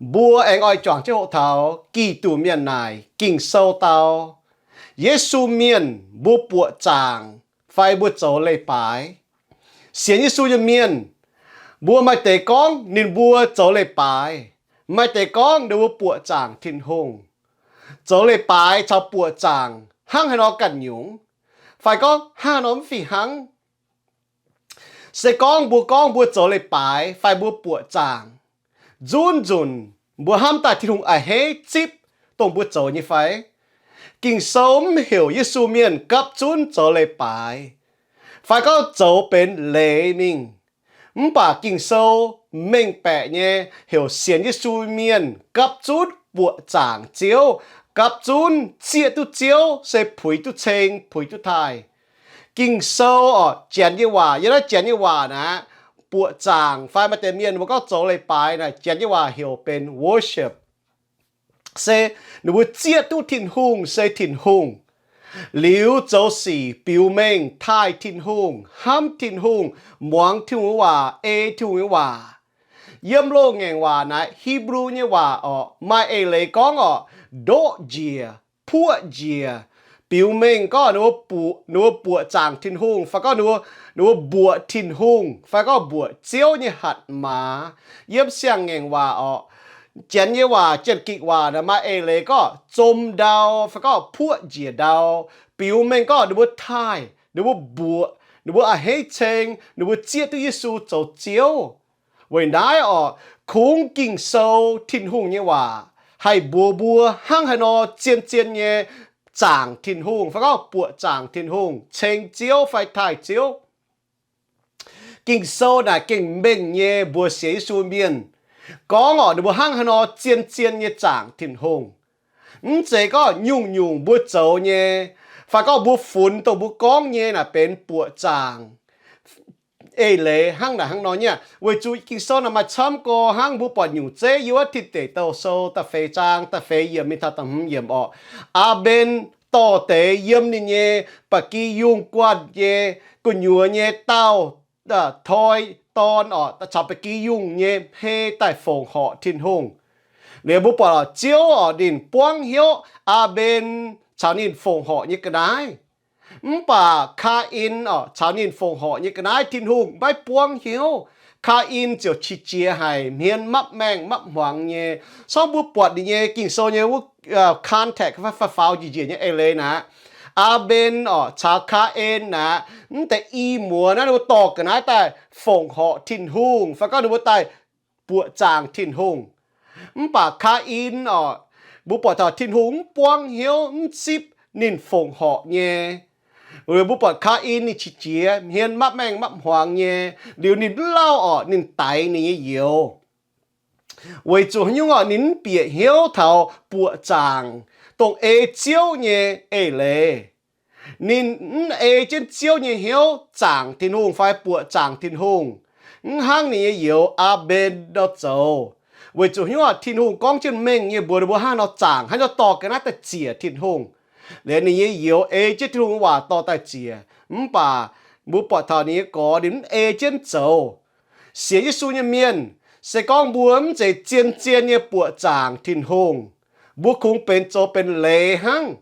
Mbuo aengx oix juangc jienv hoqc taux Giduc mienh naaic Ging-Sou dau, Yesu mienh mbuo buoqc zaangc fai mbuo zoux leiz-baaix. Sienx Yesu nyei mienh, mbuo maaih deix gorngv ninh mbuo zoux leiz-baaix, maaih deix gorngv ninh mbuo buoqc zaangc Tin-Hungh. Zoux leiz-baaix caux buoqc zaangc hnangv haaix nor ganh nyungc, fai gorngv hnangv haaix nor mv fih hnangv? Se gorngv mbuo gorngv mbuo zoux leiz-baaix fai mbuo buoqc zaangc, nzunc nzunc mbuo hnamv daaih Tin-Hungh a'hneiv zipv dongh mbuo zoux nyei fai? Ging-Sou mv heuc Yesu mienh gapv zunv zoux leiz-baaix, fai gorngv zoux benx leiz mingh. Mv baac Ging-Sou mengh baeqc nyei heuc sienx Yesu mienh gapv zunv buoqc zaangc Ziouv, gapv zunv zieqv duqv Ziouv se puix duqv ceng, puix duqv taaih. Ging-Sou oc, janx nyei waac, yiem naaiv janx nyei waac naaic, buoqc zaangc fai maaih deix mienh mbuo gorngv zoux leiz-baaix naaic, janx nyei waac heuc benx worship. Se ninh mbuo zieqv duqv Tin-Hungh se Tin-Hungh, liuz zoux sic biux mengh taaih Tin-Hungh, hnamv Tin-Hungh, muangx Tin-Hungh nyei waac, ei Tin-Hungh nyei waac. Yiem loz-ngaengc waac naaic, Hipv^lu nyei waac orqc, maaih eix leiz gorngv orqc, ndoqv njiec, puoqv njiec, biux mengh gorngv ninh mbuo buoqc, ninh mbuo buoqc zaangc Tin-Hungh, fai gorngv ninh mbuo, ninh mbuo mbuoqc Tin-Hungh, fai gorngv mbuoqc Ziouv nyei hatc maaz. Yiem siang-ngaengc waac orqc, janx nyei waac, Janx-Gikc waac naaic maaih eix leiz gorngv zom ndau, fai gorngv puoqv njiec ndau, biux mengh gorngv ninh mbuo taaih, ninh mbuo mbuoqc, ninh mbuo a'hneiv ceng, ninh mbuo zieqv duqv Yesu zoux Ziouv. Weic naaiv orqc, kungx Ging-Sou, Tin-Hungh nyei waac, haih mbuox mbuo hnangv haaix nor zien-zien nyei zaangc Tin-Hungh, fai gorngv buoqc zaangc Tin-Hungh, ceng Ziouv fai taaih Ziouv. Ging-Sou naaic gengh mengh nyei mbuox sienx Yesu mienh, gorngv orqc ninh mbuo hnangv haaix nor zien-zien nyei zaangc Tin-Hungh. Mv zeiz gorngv nyungc-nyungc mbuo zoux nyei, fai gorngv mbuo funx dongh mbuo gorngv nyei naaic benx buoqc zaangc eix leiz hnangv naaic hnangv nor nyei. Weic zuqc Ging-Sou naaic maaih camv gorx hnangv, mbuo buatc nyungc zeiv yiem wuov Tin Deic Douh Sou da'feix zaang da'feix yiemc mingh taux da'hmz yiemc orqc, Aa^mben dorh deix yiem ninh nyei ba'gi yungh guanh nyei gu'nyuoz nyei daauh toi dorn orqc, caux ba'gi yungh nyei hmei daaih fongc horc Tin-Hungh. Liuz mbuo buatc orqc, Ziouv orqc ninh buangv hnyouv Aa^mben caux ninh fongc horc nyei ga'naaiv. Mv baac Kaa^in orqc caux ninh fongc horc nyei ga'naaiv Tin-Hungh maiv buangv hnyouv. Kaa^in ziouc qiex jiez haic, hmien mapv maengh mapv hmuangx nyei. Sorng mbuo buatc ninh nyei Ging-Sou nyei wuov context fai faaux njiec njiec nyei eix leiz naaic, Aa^mben orqc caux Kaa^in naaic, mv deix i muoz naaiv ninh mbuo dorh ga'naaiv daaih fongc horc Tin-Hungh fai gorngv ninh mbuo daaih buoqc zaangc Tin-Hungh. Mv baac Kaa^in orqc, mbuo buatc taux Tin-Hungh mv buangv hnyouv, mv zipv ninh fongc horc nyei. Mbuo buatc Kaa^in ninh qiex jiez, hmien mapv maengh mapv hmuangx nyei, liuz ninh mv lauh orqc, ninh daix ninh nyei youz. Weic zuqc haaix nyungc orqc, ninh mv bieqc hnyouv taux buoqc zaangc dongh ei Ziouv nyei eix leiz. Ninh mv ei jienv Ziouv nyei hnyouv zaangc Tin-Hungh fai buoqc zaangc Tin-Hungh, mv hnangv ninh nyei youz Aa^mben nor zoux. Weic zuqc haaix nyungc orqc, Tin-Hungh gorngv jienv mengh nyei mbuox ninh mbuo hnangv nor zaangc, hnangv nor dorh ga'naaiv daaih ziec Tin-Hungh. Liuz ninh nyei youz ei jienv Tin-Hungh nyei waac dorh daaih ziec. Mv baac mbuo buatc taux ninh nyei gorx ninh mv ei jienv zoux. Sienx Yesu nyei mienh, se gorngv mbuo mv zeiz zien-zien nyei buoqc zaangc Tin-Hungh, mbuo kungx benx zoux benx leiz hnangv.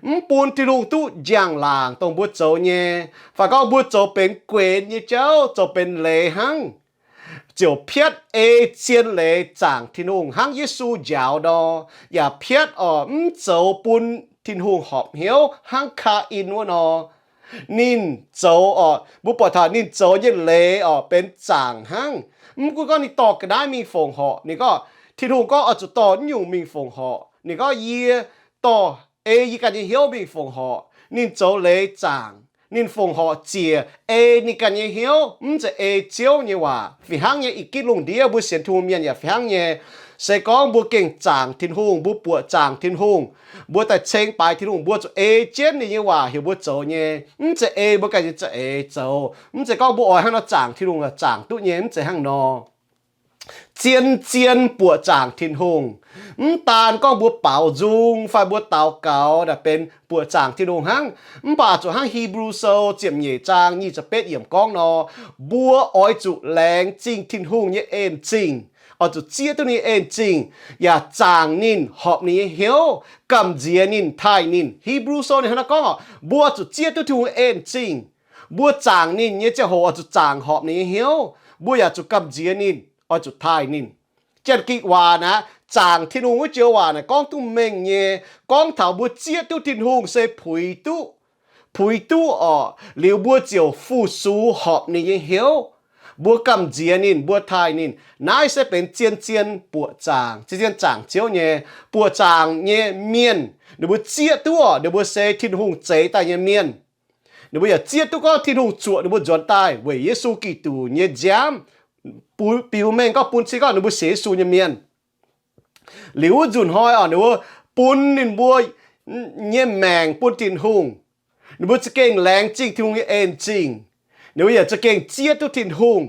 Mv bun Tin-Hungh duqv njang-laangc dongh mbuo zoux nyei, fai gorngv mbuo zoux benx guenx nyei jauv, zoux benx leiz hnangv, ziouc piatv ei zien leiz zaangc Tin-Hungh hnangv Yesu njaaux nor, yaac piatv orqc mv zoux bun Tin-Hungh horpc hnyouv hnangv Kaa^in wuov nor. Ninh zoux orqc, mbuo buatc taux ninh zoux nyei leiz orqc benx zaangc hnangv. Mv gunv gorngv ninh dorh ga'naaiv mingh fongc horc, ninh gorngv, Tin-Hungh gorngv oix zuqc dorh naaiv nyungc mingh fongc horc. Ninh gorngv, Yie dorh ei yie ganh nyei hnyouv mingh fongc horc. Ninh zoux leiz zaangc, ninh fongc horc ziec ei ninh ganh nyei hnyouv, mv zeiz ei Ziouv nyei waac. Fih hnangv nyei, ih gitv lungh ndiev mbuo sienx Tin-Hungh mienh yaac fih hnangv nyei. Se gorngv mbuo gengh zaangc Tin-Hungh, mbuo buoqc zaangc Tin-Hungh, mbuo daaih ceng baaix Tin-Hungh, mbuo zuqc ei jienv ninh nyei waac heuc mbuo zoux nyei, mv zeiz ei mbuo ganh nyei za'eix zoux. Mv zeiz gorngv mbuo oix hnangv nor zaangc Tin-Hungh, zaangc duqv nyei, mv zeiz hnangv nor. Zien-zien buoqc zaangc Tin-Hungh. Mv daan gorngv mbuo baaux nzung fai mbuo daux gaux naaic benx buoqc zaangc Tin-Hungh hnangv, mv baac zuqc hnangv Hipv^lu Sou ziepc nyeic zaang nyic ziepc betv yiemc gorngv nor, mbuo oix zuqc laengz zingh Tin-Hungh nyei en-zingh, oix zuqc zieqv duqv ninh en zingh, yaac zaangc ninh, horpc ninh nyei hnyouv, gamh nziex ninh, taaih ninh. Hipv^lu Sou ninh hnangv naaiv gorngv oc, mbuo zuqc zieqv duqv Tin-Hungh en zingh. Mbuo zaangc ninh nyei ziangh hoc oix zuqc zaangc horpc ninh nyei hnyouv. Mbuo yaac zuqc gamh nziex ninh, oix zuqc taaih ninh. Janx-Gikc waac naaic, zaangc Tin-Hungh wuov joux waac naaic gorngv duqv mengh nyei, gorngv taux mbuo zieqv duqv Tin-Hungh se puix duqv, puix duqv orqc, liuz mbuo ziouc fu-sux horpc ninh nyei hnyouv. Mbuo gamh nziex ninh, mbuo taaih ninh. Naaiv se benx zien-zien buoqc zaangc, zien-zien zaangc Ziouv nyei. Buoqc zaangc nyei mienh, ninh mbuo zieqv duqv orqc, ninh mbuo se Tin-Hungh zeix daaih nyei mienh. Ninh mbuo yaac zieqv duqv gorngv Tin-Hungh zuoqc ninh mbuo nzuonx daaih weic Yesu Giduc nyei nziaamv, biux mengh gorngv bun cing gorngv ninh mbuo sienx Yesu nyei mienh. Liuz wuov nzunc hnoi orqc, ninh mbuo bun ninh mbuo nyei maengc bun Tin-Hungh. Ninh mbuo za'gengh laengz zingh Tin-Hungh nyei en zingh. Ninh mbuo yaac za'gengh zieqv duqv Tin-Hungh.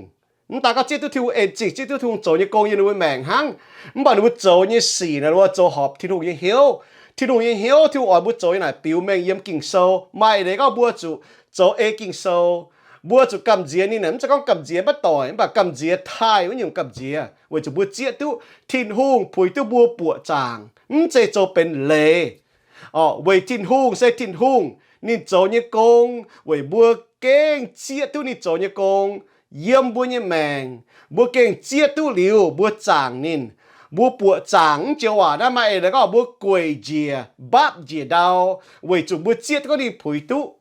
Mv daaih gorngv zieqv duqv Tin-Hungh en zingh, zieqv duqv Tin-Hungh zoux nyei gong yiem ninh mbuo maengc hnangv. Mv baac ninh mbuo zoux nyei sic naaic, ninh mbuo zoux horpc Tin-Hungh nyei hnyouv. Tin-Hungh nyei hnyouv, Tin-Hungh oix mbuo zoux nyei naaic biux mengh yiem Ging-Sou. Maaih leiz gorngv mbuo zuqc zoux ei Ging-Sou. Mbuo zuqc gamh nziex ninh naaic, mv zeiz gorngv gamh nziex maiv doic, mv baac gamh nziex taaih wuov nyungc gamh nziex, weic zuqc mbuo zieqv duqv Tin-Hungh puix duqv mbuo buoqc zaangc, mv zeiz zoux benx leiz. Orqc, weic Tin-Hungh se Tin-Hungh, ninh zoux nyei gong, weic mbuo gengh zieqv duqv ninh zoux nyei gong yiem mbuo nyei maengc. Mbuo gengh zieqv duqv liuz, mbuo zaangc ninh. Mbuo buoqc zaangc, mv joux waac naaiv maaih eix leiz gorngv mbuo gueic njiec, mbapv njiec ndau, weic zuqc mbuo zieqv duqv gorngv ninh puix duqv.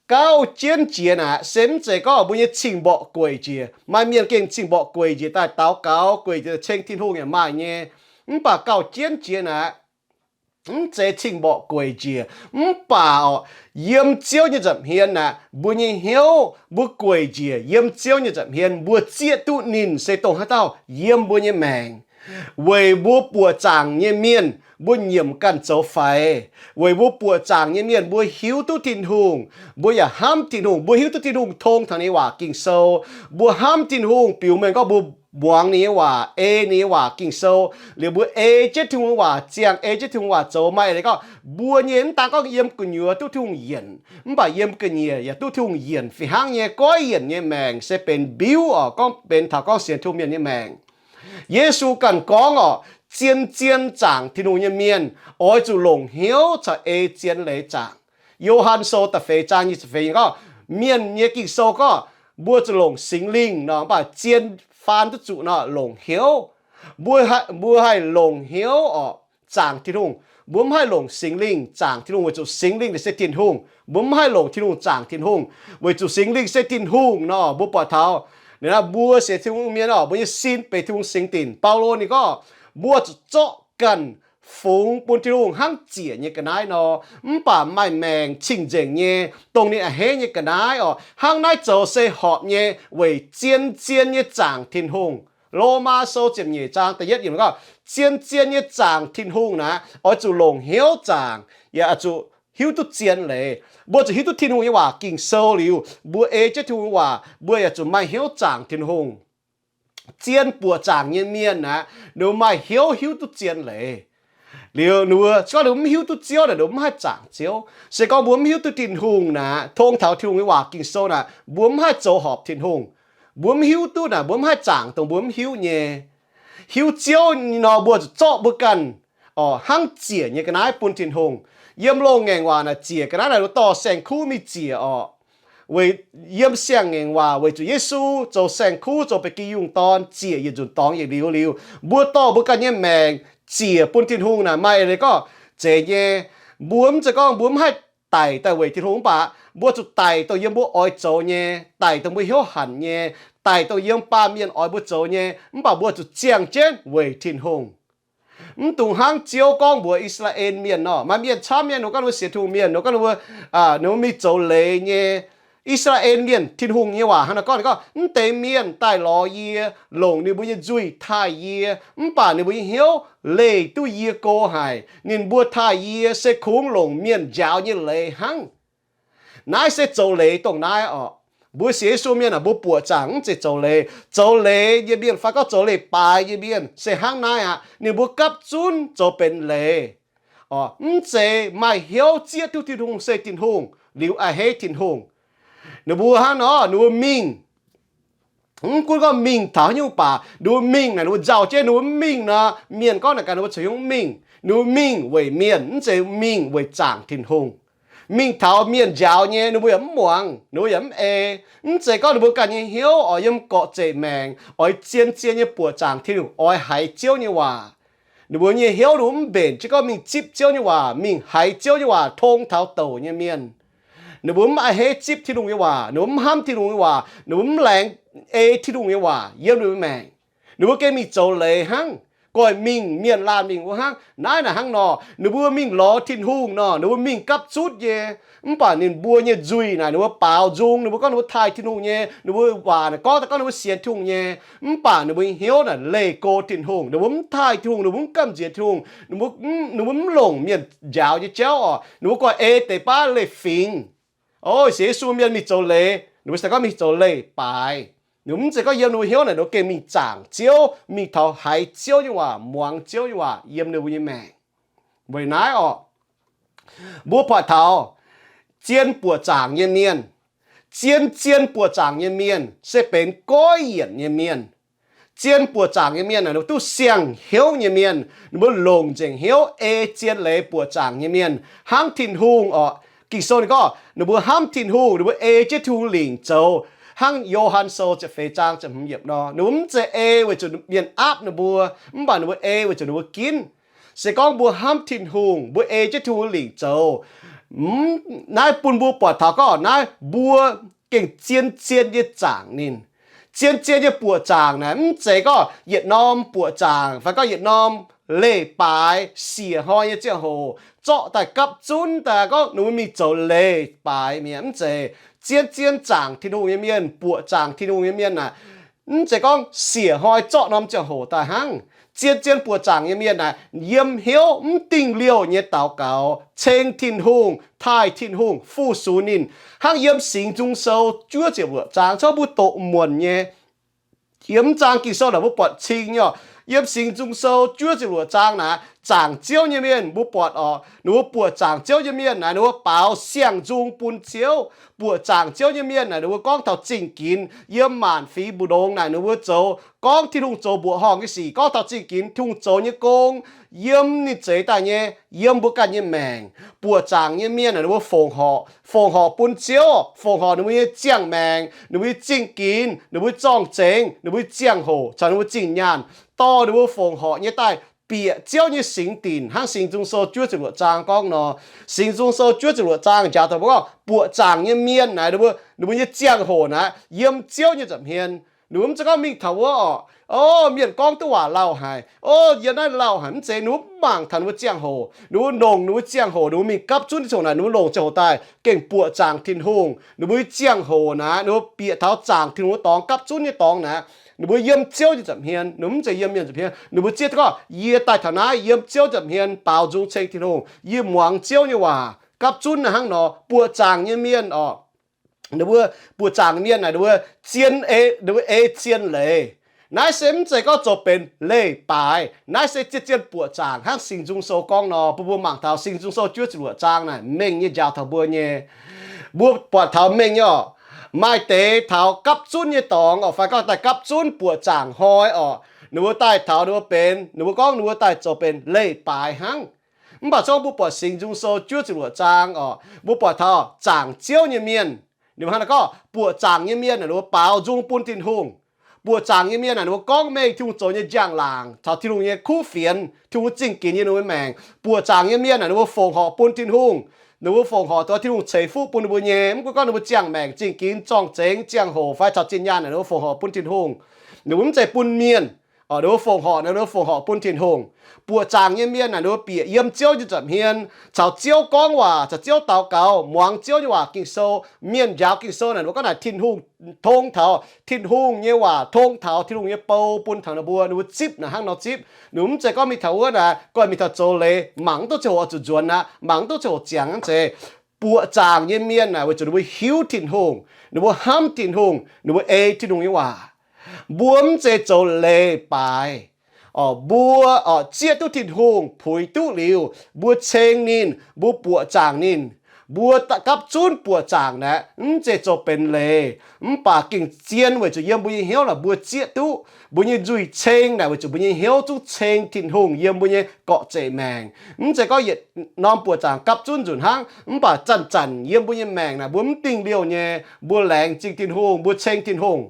Gauh jienv jiex naaic, se mv zeiz gorngv mbuo nyei cing-mborqc gueic njiec. Maaih mienh gengh cing-mborqc gueic njiec daaih daux gaux, gueic njiec ceng Tin-Hungh yaac maaih nyei. Mv baac gauh jienv jiex naaic, mv zeiz cing-mborqc gueic njiec. Mv baac orqc, yiem Ziouv nyei nza'hmien naaic, mbuo nyei hnyouv, mbuo gueic njiec yiem Ziouv nyei nza'hmien, mbuo zieqv duqv ninh se dongh haaix dauh yiem mbuo nyei maengc. Weic mbuo buoqc zaangc nyei mienh, mbuo nyiemc ganh zoux faix. Weic mbuo buoqc zaangc nyei mienh, mbuo hiuv duqv Tin-Hungh, mbuo yaac hnamv Tin-Hungh, mbuo hiuv duqv Tin-Hungh tong taux ninh nyei waac Ging-Sou. Mbuo hnamv Tin-Hungh biux mengh gorngv mbuo muangx ninh nyei waac, ei ninh nyei waac Ging-Sou. Liuz mbuo ei jienv Tin-Hungh nyei waac ziangh, ei jienv Tin-Hungh waac zoux. Maaih eix leiz gorngv mbuo nyei mv daan gorngv yiem gu'nyuoz duqv Tin-Hungh yienc, mv baac yiem ga'nyiec yaac duqv Tin-Hungh yienc. Fih hnangv nyei, goiv yienc nyei maengc se benx mbiuv orqc, gorngv benx taux gorngv sienx Tin-Hungh mienh nyei maengc. Yesu ganh gorngv orqc, zien-zien zaangc Tin-Hungh nyei mienh oix zuqc longc hnyouv caux ei zien leiz zaangc. Yo^han Sou da'feix zaang nyic ziepc feix gorngv, mienh nyei Ging-Sou gorngv mbuo zuqc longc Singx Lingh nor, mv baac zien faan duqv zuqc nor longc hnyouv. Mbuo haih, mbuo haih longc hnyouv orqc zaangc Tin-Hungh. Mbuo mv haih longc Singx Lingh zaangc Tin-Hungh weic zuqc Singx Lingh naaic se Tin-Hungh. Mbuo mv haih longc Tin-Hungh zaangc Tin-Hungh weic zuqc Singx Lingh se Tin-Hungh nor. Mbuo buatc taux ninh, mbuo sienx Tin-Hungh mienh orqc, mbuo nyei sin benx Tin-Hungh singx dinc. Baulo ninh gorngv, mbuo zuqc zorqv ganh fungx bun Tin-Hungh hnangv ziec nyei ga'naaiv nor, mv baac maaih maengc cing-nzengc nyei, dongh ninh a'hneiv nyei ga'naaiv orqc. Hnangv naaiv zoux se horpc nyei weic zien-zien nyei zaangc Tin-Hungh. Lomaa Sou ziepc nyeic zaang da'yietv yiemc gorngv, zien-zien nyei zaangc Tin-Hungh naaic, oix zuqc longc hnyouv zaangc, yaac zuqc hiuv duqv zien leiz. Mbuo zuqc hiuv duqv Tin-Hungh nyei waac Ging-Sou liuz, mbuo ei jienv Tin-Hungh nyei waac, mbuo yaac zuqc maaih hnyouv zaangc Tin-Hungh. Zien buoqc zaangc nyei mienh naaic, ninh mbuo maaih hnyouv hiuv duqv zien leiz. Liuz ninh mbuo, se gorngv ninh mbuo mv hiuv duqv Ziouv naaic, ninh mbuo mv haih zaangc Ziouv. Se gorngv mbuo mv hiuv duqv Tin-Hungh naaic, tong taux Tin-Hungh nyei waac Ging-Sou naaic, mbuo mv haih zoux horpc Tin-Hungh. Mbuo mv hiuv duqv naaic, mbuo mv haih zaangc dongh mbuo mv hiuv nyei. Hiuv Ziouv nor, mbuo zuqc zorqv mbuo ganh orqc, hnangv ziec nyei ga'naaiv bun Tin-Hungh. Yiem loz-ngaengc waac naaic, ziec ga'naaiv naaic, mbuo dorh saeng-kuv mingh ziec orqc. Weic yiem siang-ngaengc waac, weic zuqc Yesu zoux saeng-kuv, zoux ba'gi yungh dorn, ziec yietc nzunc dorngx yietc liuz liuz, mbuo dorh mbuo ganh nyei maengc ziec bun Tin-Hungh naaic, maaih eix leiz gorngv zeiz nyei. Mbuo mv zeiz gorngv mbuo mv haih daic daaih weic Tin-Hungh, mv baac mbuo zuqc daic dongh yiem mbuo oix zoux nyei, daic dongh mbuo hnyouv hanc nyei, daic dongh yiem baamh mienh oix mbuo zoux nyei, mv baac mbuo zuqc ziangh jienv weic Tin-Hungh. Mv dungx hnangv Ziouv gorngv mbuox I^saa^laa^en Mienh nor. Maaih mienh camv nyei, ninh gorngv ninh mbuo sienx Tin-Hungh mienh, ninh gorngv ninh mbuo, ninh mbuo mingh zoux leiz nyei. I^saa^laa^en Mienh, Tin-Hungh nyei waac hnangv naaiv gorngv, ninh gorngv, mv deix mienh daaih lorz yie, longc ninh mbuo nyei nzuih taaih yie, mv baac ninh mbuo nyei hnyouv leih duqv yie go haic. Ninh mbuo taaih yie se kungx longc mienh njaaux nyei leiz hnangv. Naaiv se zoux leiz dongh naaiv orqc. Mbuo sienx Yesu mienh aah, mbuo buoqc zaangc mv zeiz zoux leiz. Zoux leiz nyei mienh fai gorngv zoux leiz-baaix nyei mienh se hnangv naaiv aqv. Ninh mbuo gapv zunv zoux benx leiz. Orqc, mv zeiz maaih hnyouv zieqv duqv Tin-Hungh se Tin-Hungh liuz a'hneiv Tin-Hungh. Ninh mbuo hnangv nor, ninh mbuo mingh Mv gunv gorngv mingh taux haaix nyungc baac ninh mbuo mingh naaic, ninh mbuo nzauh jienv ninh mbuo mv mingh nor, mienh gorngv naaic gaax ninh mbuo corc yaac mv mingh. Ninh mbuo mingh weic mienh, mv zeiz mingh weic zaangc Tin-Hungh. Mingh taux mienh njaaux nyei, ninh mbuo yaac mv muangx, ninh mbuo yaac mv ei. Mv zeiz gorngv ninh mbuo ganh nyei hnyouv oix yiem gorqv-zeic maengc, oix zien-zien nyei buoqc zaangc Tin-Hungh, oix haiz Ziouv nyei waac. Ninh mbuo nyei hnyouv ninh mbuo mv mbenc jienv gorngv mingh zipv Ziouv nyei waac, mingh haiz Ziouv nyei waac tong taux douc nyei mienh. Ninh mbuo mv a'hneiv zipv Tin-Hungh nyei waac, ninh mbuo mv hnamv Tin-Hungh nyei waac, ninh mbuo mv laengz ei Tin-Hungh nyei waac yiem ninh mbuo maengc. Ninh mbuo gengh mingh zoux leiz hnangv, goiv mingh mienh laanh mingh wuov hnangv. Naaiv naaic hnangv nor, ninh mbuo mingh lorz Tin-Hungh nor, ninh mbuo mingh gapv zunv nyei. Mv baac ninh mbuo nyei nzuih naaic ninh mbuo baaux nzung, ninh mbuo gorngv ninh mbuo taaih Tin-Hungh nyei, ninh mbuo waac naaic gorngv daaih gorngv ninh mbuo sienx Tin-Hungh nyei. Mv baac ninh mbuo nyei hnyouv naaic leih go Tin-Hungh, ninh mbuo mv taaih Tin-Hungh, ninh mbuo mv gamh nziex Tin-Hungh, ninh mbuo mv longc mienh njaaux nyei jauv oc. Ninh mbuo goiv ei deix baav leiz-fingx. O, sienx Yesu mienh mingh zoux leiz, ninh mbuo se gorngv mingh zoux leiz-baaix. Ninh mbuo mv zeiz gorngv yiem ninh mbuo hnyouv naaic ninh mbuo gengh mingh zaangc Ziouv, mingh taux haiz Ziouv nyei waac, muangx Ziouv nyei waac yiem ninh mbuo nyei maengc. Weic naaiv oc, mbuo buatc taux zien buoqc zaangc nyei mienh. Zien-zien buoqc zaangc nyei mienh se benx goiv yienc nyei mienh. Zien buoqc zaangc nyei mienh naaic ninh mbuo duqv siang-hnyouv nyei mienh. Ninh mbuo longc nzengc hnyouv ei zien leiz buoqc zaangc nyei mienh hnangv Tin-Hungh oc. Ging-Sou ninh gorngv ninh mbuo hnamv Tin-Hungh, ninh mbuo ei jienv Tin-Hungh lingc zoux. Hnangv Yo^han Sou ziepc feix zaang ziepc hmz yiemc nor, ninh mbuo mv zeiz ei weic zuqc mienh aapv ninh mbuo, mv baac ninh mbuo ei weic zuqc ninh mbuo ginv. Se gorngv mbuo hnamv Tin-Hungh, mbuo ei jienv Tin-Hungh lingc zoux, naaiv bun mbuo buatc taux gorngv naaiv mbuo gengh zien-zien nyei zaangc ninh. Zien-zien nyei buoqc zaangc naaic mv zeiz gorngv yietc norm buoqc zaangc fai gorngv yietc norm leiz-baaix siec hnoi nyei ziangh hoc zorqv daaih gapv zunv daaih gorngv ninh mbuo mingh zoux leiz-baaix mi'aqv. Mv zeiz. Zien-zien zaangc Tin-Hungh nyei mienh, buoqc zaangc Tin-Hungh nyei mienh naaic, mv zeiz gorngv siec hnoi zorqv norm ziangh hoc daaih hnangv. Zien-zien buoqc zaangc nyei mienh naaic yiem hnyouv mv dingh liouh nyei daux gaux, ceng Tin-Hungh, taaih Tin-Hungh fu-sux ninh, hnangv yiem Singx Nzung Sou juov ziepc luoqc zaang, cov mbuo doqc muonc nyei. Yiem mv zaang Ging-Sou naaic mbuo buatc cing nyei oc. Yiem Singx Nzung Sou juov ziepc luoqc zaang naaic, zaangc Ziouv nyei mienh mbuo buatc oc, ninh mbuo buoqc zaangc Ziouv nyei mienh naaic, ninh mbuo baaux siang-nzung bun Ziouv. Buoqc zaangc Ziouv nyei mienh naaic, ninh mbuo gorngv taux zingh ginx yiem maanc fingx mbu'ndongx naaic, ninh mbuo zoux gorngv Tin-Hungh zoux mbuoqc horngh nyei sic, gorngv taux zingh ginx Tin-Hungh zoux nyei gong yiem ninh zeix daaih nyei, yiem mbuo ganh nyei maengc. Buoqc zaangc nyei mienh naaic, ninh mbuo fongc horc, fongc horc bun Ziouv, fongc horc ninh mbuo nyei ziangh maengc, ninh mbuo nyei zingh ginx, ninh mbuo nyei zorng-zengx, ninh mbuo nyei ziangh hoc caux ninh mbuo zingh nyaanh, dorh ninh mbuo fongc horc nyei daaih bieqc Ziouv nyei singx dinc, hnangv Singx Nzung Sou juov ziepc luoqc zaang gorngv nor. Singx Nzung Sou juov ziepc luoqc zaang njaaux dongh mbuo gorngv buoqc zaangc nyei mienh naaic, ninh mbuo, ninh mbuo nyei ziangh hoc naaic yiem Ziouv nyei nza'hmien. Ninh mbuo mv zeiz gorngv mingh taux wuov oc, o, mienh gorngv duqv waac lauh haic, o, yiem naaiv lauh haic, mv zeiz. Ninh mbuo mv mangc taux ninh mbuo ziangh hoc, ninh mbuo longc ninh mbuo ziangh hoc, ninh mbuo mingh gapv zunv nyei ziangh hoc naaic, ninh mbuo longc ziangh hoc daaih gengh buoqc zaangc Tin-Hungh. Ninh mbuo nyei ziangh hoc naaic, ninh mbuo bieqc taux zaangc Tin-Hungh nyei dorngx, gapv zunv nyei dorngx naaic, ninh mbuo yiem Ziouv nyei nza'hmien, ninh mbuo mv zeiz yiem mienh nza'hmien. Ninh mbuo zieqv gorngv, yie daaih taux naaiv yiem Ziouv nza'hmien baaux nzung ceng Tin-Hungh, yie muangx Ziouv nyei waac, gapv zunv naaiv hnangv nor. Buoqc zaangc nyei mienh oc, ninh mbuo, buoqc zaangc mienh naaic, ninh mbuo zien ei, ninh mbuo ei zien leiz. Naaiv se mv zeiz gorngv zoux benx leiz-baaix. Naaiv se zien-zien buoqc zaangc hnangv Singx Nzung Sou gorngv nor. Bun mbuo mangc taux Singx Nzung Sou juov ziepc luoqc zaang naaic mengh nyei njaaux taux mbuo nyei. Mbuo buatc taux mengh nyei oc, maaih deix taux gapv zunv nyei dorngx oc, fai gorngv daaih gapv zunv buoqc zaangc hnoi oc, ninh mbuo daaih taux ninh mbuo benx, ninh mbuo gorngv ninh mbuo daaih zoux benx leiz-baaix hnangv. Mv baac zungv mbuo buatc Singx Nzung Sou juov ziepc luoqc zaang oc, mbuo buatc taux zaangc Ziouv nyei mienh, ninh mbuo hnangv naaiv gorngv buoqc zaangc nyei mienh ninh mbuo baaux nzung bun Tin-Hungh. Buoqc zaangc nyei mienh naaic, ninh mbuo gorngv mengh Tin-Hungh zoux nyei njang-laangc caux Tin-Hungh nyei kuv fienx, Tin-Hungh zingh ginx yiem ninh mbuo maengc. Buoqc zaangc nyei mienh naaic, ninh mbuo fongc horc bun Tin-Hungh. Ninh mbuo fongc horc taux Tin-Hungh, Tin-Hungh ceix fuqv bun ninh mbuo nyei. Mv gunv gorngv ninh mbuo ziangh maengc, zingh ginx, zorng-zengx, ziangh hoc fai caux zinh nyaanh naaic, ninh mbuo fongc horc bun Tin-Hungh. Ninh mbuo mv zeiz bun mienh. Oc, ninh mbuo fongc horc, ninh mbuo fongc horc bun Tin-Hungh. Buoqc zaangc nyei mienh naaic, ninh mbuo bieqc yiem Ziouv nyei nza'hmien, caux Ziouv gorngv waac, caux Ziouv daux gaux, muangx Ziouv nyei waac Ging-Sou. Mienh njaaux Ging-Sou naaic, ninh mbuo gorngv naaic Tin-Hungh, tong taux Tin-Hungh nyei waac, tong taux Tin-Hungh nyei bou bun taux ninh mbuo. Ninh mbuo zipv naaic hnangv nor zipv. Ninh mbuo mv zeiz gorngv mingh taux wuov naaic, goiv mingh taux zoux leiz, mangc duqv ziangh hoc oix zuqc nzuonx aqv, mangc duqv ziangh hoc ziangx aqv zeiz. Buoqc zaangc nyei mienh naaic, weic zuqc ninh mbuo hiuv Tin-Hungh, ninh mbuo hnamv Tin-Hungh, ninh mbuo ei Tin-Hungh nyei waac. Mbuo mv zeiz zoux leiz-baaix. Oc, mbuo, oc, zieqv duqv Tin-Hungh, puix duqv liuz, mbuo ceng ninh, mbuo buoqc zaangc ninh. Mbuo gapv zunv buoqc zaangc naaic mv zeiz zoux benx leiz, mv baac gengh zien weic zuqc yiem mbuo nyei hnyouv naaic mbuo zieqv duqv mbuo nyei nzuih ceng naaic weic zuqc mbuo nyei hnyouv zungv ceng Tin-Hungh yiem mbuo nyei gorqv-zeic maengc. Mv zeiz gorngv yietc norm buoqc zaangc gapv zunv nzunc hnangv, mv baac zanc-zanc yiem mbuo nyei maengc naaic mbuo mv dingh liouh nyei, mbuo laengz zingh Tin-Hungh, mbuo ceng Tin-Hungh.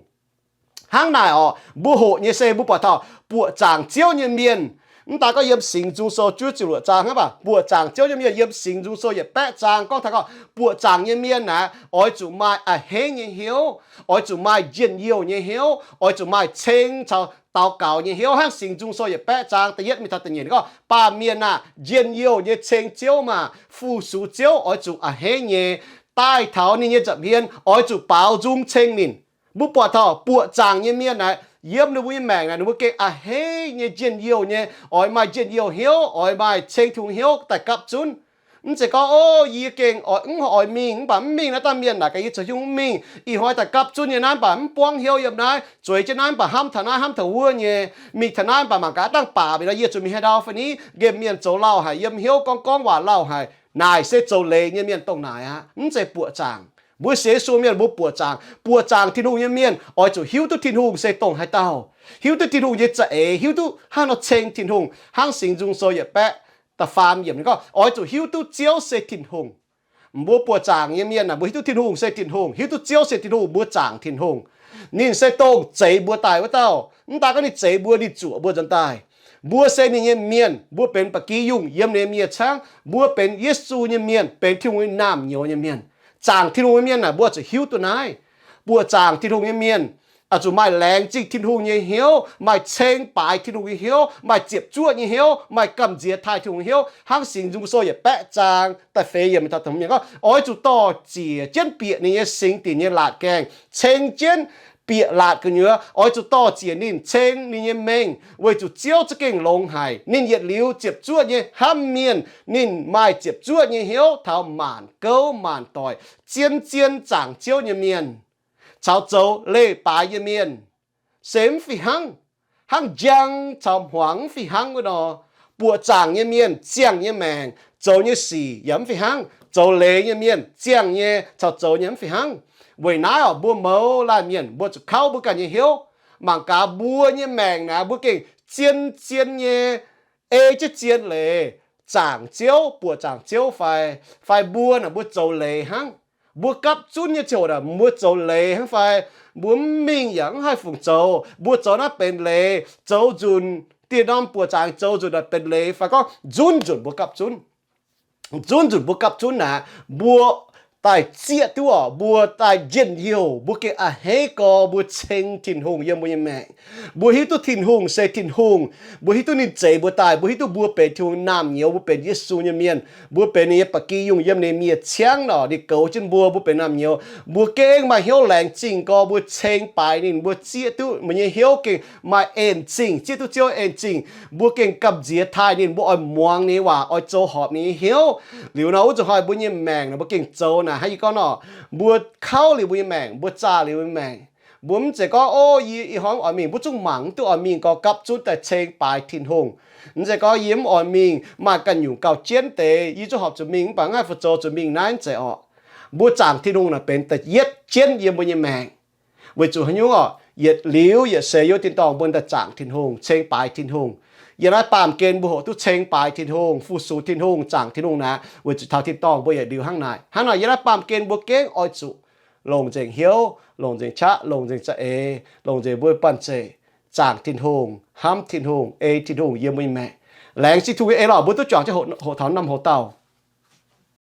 Hnangv naaic orqc, mbuo hoqc nyei se mbuo buatc taux buoqc zaangc Ziouv nyei mienh. Mv daaih gorngv yiem Singx Nzung Sou juov ziepc luoqc zaang hnangv baac buoqc zaangc Ziouv nyei mienh yiem Singx Nzung Sou yietc baeqv zaang gorngv taux gorngv buoqc zaangc nyei mienh naaic oix zuqc maaih a'hneiv nyei hnyouv, oix zuqc maaih njien-youh nyei hnyouv, oix zuqc maaih ceng caux daux gaux nyei hnyouv. Hnangv Singx Nzung Sou yietc baeqv zaang da'yietv mingh taux da'nyeic gorngv, baamh mienh aah! Njien-youh nyei ceng Ziouv maah! Fu-sux Ziouv oix zuqc a'hneiv nyei. Daaih taux ninh nyei nza'hmien oix zuqc baaux nzung ceng ninh. Mbuo buatc taux buoqc zaangc nyei mienh naaic yiem ninh mbuo nyei maengc naaic ninh mbuo gengh a'hneiv nyei, njien-youh nyei, oix maaih njien-youh hnyouv, oix maaih ceng Tin-Hungh hnyouv daaih gapv zunv. Mv zeiz gorngv, Ov, yie gengh oix, mv oix mingh, mv baac mv mingh naaiv dangh mienh naaic gaax yie zoux hnyouv mv mingh. Ih hnoi daaih gapv zunv nyei naaiv mv baac mv buangv hnyouv yiem naaiv, zueiz jienv naaiv mv baac hnamv taux naaiv hnamv taux wuov nyei, mingh taux naaiv mv baac mangc gaax dangh baac mingh nor yie zuqc mingh haaix ndau fai ni. Nqemh mienh zoux lauh haic, yiem hnyouv gorngv gorngv waac lauh haic. Naaic se zoux leiz nyei mienh dongh naaic aqv. Mv zeiz buoqc zaangc. Mbuo sienx Yesu mienh mbuo buoqc zaangc. Buoqc zaangc Tin-Hungh nyei mienh oix zuqc hiuv duqv Tin-Hungh se dongh haaix dauh, hiuv duqv Tin-Hungh nyei za'eix, hiuv duqv hnangv nor ceng Tin-Hungh. Hnangv Singx Nzung Sou yietc baeqv da'faam yiemc ninh gorngv, oix zuqc hiuv duqv Ziouv se Tin-Hungh. Mbuo buoqc zaangc nyei mienh aah, mbuo hiuv duqv Tin-Hungh se Tin-Hungh, hiuv duqv Ziouv se Tin-Hungh, mbuo zaangc Tin-Hungh. Ninh se dongh zeix mbuo daaih wuov dauh. Mv daaih gorngv ninh zeix mbuo, ninh zuoqc mbuo nzuonx daaih. Mbuo se ninh nyei mienh, mbuo benx ba'gi yungh yiem ninh nyei mienh ciangv. Mbuo benx Yesu nyei mienh, benx Tin-Hungh nyei naamh nyouz nyei mienh. Zaangc Tin-Hungh nyei mienh aah, mbuo zuqc hiuv duqv naaiv. Buoqc zaangc Tin-Hungh nyei mienh oix zuqc maaih laengz zingh Tin-Hungh nyei hnyouv, maaih ceng baaix Tin-Hungh nyei hnyouv, maaih ziepc zuoqv nyei hnyouv, maaih gamh nziex taaih Tin-Hungh nyei hnyouv. Hnangv Singx Nzung Sou yietc baeqv zaang da'feix yiemc taux da'hmz yiemc gorngv, oix zuqc dor-ziec jienv bieqc ninh nyei singx dinc nyei laatc gaengh, ceng jienv bieqc laatc gu'nyuoz. Oix zuqc dor-ziec ninh, ceng ninh nyei mengh, weic zuqc Ziouv za'gengh longx haic. Ninh yietc liuz ziepc zuoqv nyei hnamv mienh. Ninh maaih ziepc zuoqv nyei hnyouv taux maanc gouv maanc doic, zien-zien zaangc Ziouv nyei mienh caux zoux leiz-baaix nyei mienh se mv fih hnangv. Hnangv njang caux hmuangx mv fih hnangv wuov nor, buoqc zaangc nyei mienh ziangh nyei maengc, zoux nyei sic yaac mv fih hnangv. Zoux leiz nyei mienh ziangh nyei caux zoux nyei mv fih hnangv. Weic naaiv orqc, mbuo mouz laanh mienh mbuo zuqc kauv mbuo ganh nyei hnyouv. Mangc gaax mbuo nyei maengc naaic, mbuo gengh zien-zien nyei ei jienv zien leiz zaangc Ziouv, buoqc zaangc Ziouv fai, fai mbuo naaic mbuo zoux leiz hnangv. Mbuo gapv zunv nyei ziangh hoc naaic mbuo zoux leiz hnangv fai, mbuo mv mingh yaac mv haih fungc zoux, mbuo zoux naaiv benx leiz, zoux nzunc dieh norm buoqc zaangc zoux nzunc naaic benx leiz fai gorngv nzunv nzunc mbuo gapv zunv. Nzunv nzunc mbuo gapv zunv naaic, mbuo daaih zieqv duqv orqc, mbuo daaih njien-youh, mbuo gengh a'hneiv gorx mbuo ceng Tin-Hungh yiem mbuo nyei maengc. Mbuo hiuv duqv Tin-Hungh se Tin-Hungh. Mbuo hiuv duqv ninh zeix mbuo daaih. Mbuo hiuv duqv mbuo benx Tin-Hungh naamh nyouz, mbuo benx Yesu nyei mienh, mbuo benx ninh nyei ba'gi yungh yiem ninh nyei mienh ciangv nor, ninh goux jienv mbuo, mbuo benx naamh nyouz. Mbuo gengh maaih hnyouv laengz zingh gorx mbuo ceng baaix ninh, mbuo zieqv duqv mbuo nyei hnyouv gengh maaih en zingh, zieqv duqv Ziouv en zingh. Mbuo gengh gamh nziex taaih ninh, mbuo oix muangx ninh nyei waac, oix zoux horpc ninh nyei hnyouv. Liuz nor wuov nzunc hnoi mbuo nyei maengc naaic mbuo gengh zoux naaic hnangv yie gorngv nor, mbuo kauv liuz mbuo nyei maengc, mbuo zaah liuz mbuo nyei maengc. Mbuo mv zeiz gorngv, Ov, yie ih hnoi mv oix mingh. Mbuo zungv mangc mv duqv oix mingh gorx gapv zunv daaih ceng baaix Tin-Hungh. Mv zeiz gorngv yie mv oix mingh, maaih ganh nyungc gauh jienv deix yie zungv horpc zuqc mingh mv baac mv haih fu zoux zuqc mingh naaiv, mv zeiz orqc. Mbuo zaangc Tin-Hungh naaic benx da'yietv jienv yiem mbuo nyei maengc. Weic zuqc haaix nyungc orqc? Yietc liuz yietc seix yiem tin-dorngh mbuo daaih zaangc Tin-Hungh, ceng baaix Tin-Hungh. Yiem naaiv baamh gen mbuo hoqc duqv ceng baaix Tin-Hungh, fu-sux Tin-Hungh, zaangc Tin-Hungh naaic, weic zuqc taux tin-dorngh mbuo yietc liuz hnangv naaic. Hnangv naaic yiem naaiv baamh gen mbuo gengh oix zuqc longc nzengc hnyouv, longc nzengc qaqv, longc nzengc za'eix, longc nzengc mbuo nyei banh zeic, zaangc Tin-Hungh, hnamv Tin-Hungh, ei Tin-Hungh yiem mbuo nyei maengc. Laengz zingh Tin-Hungh nyei eix-lorqc mbuo duqv juangc jienv hoqc taux norm hoc dauh.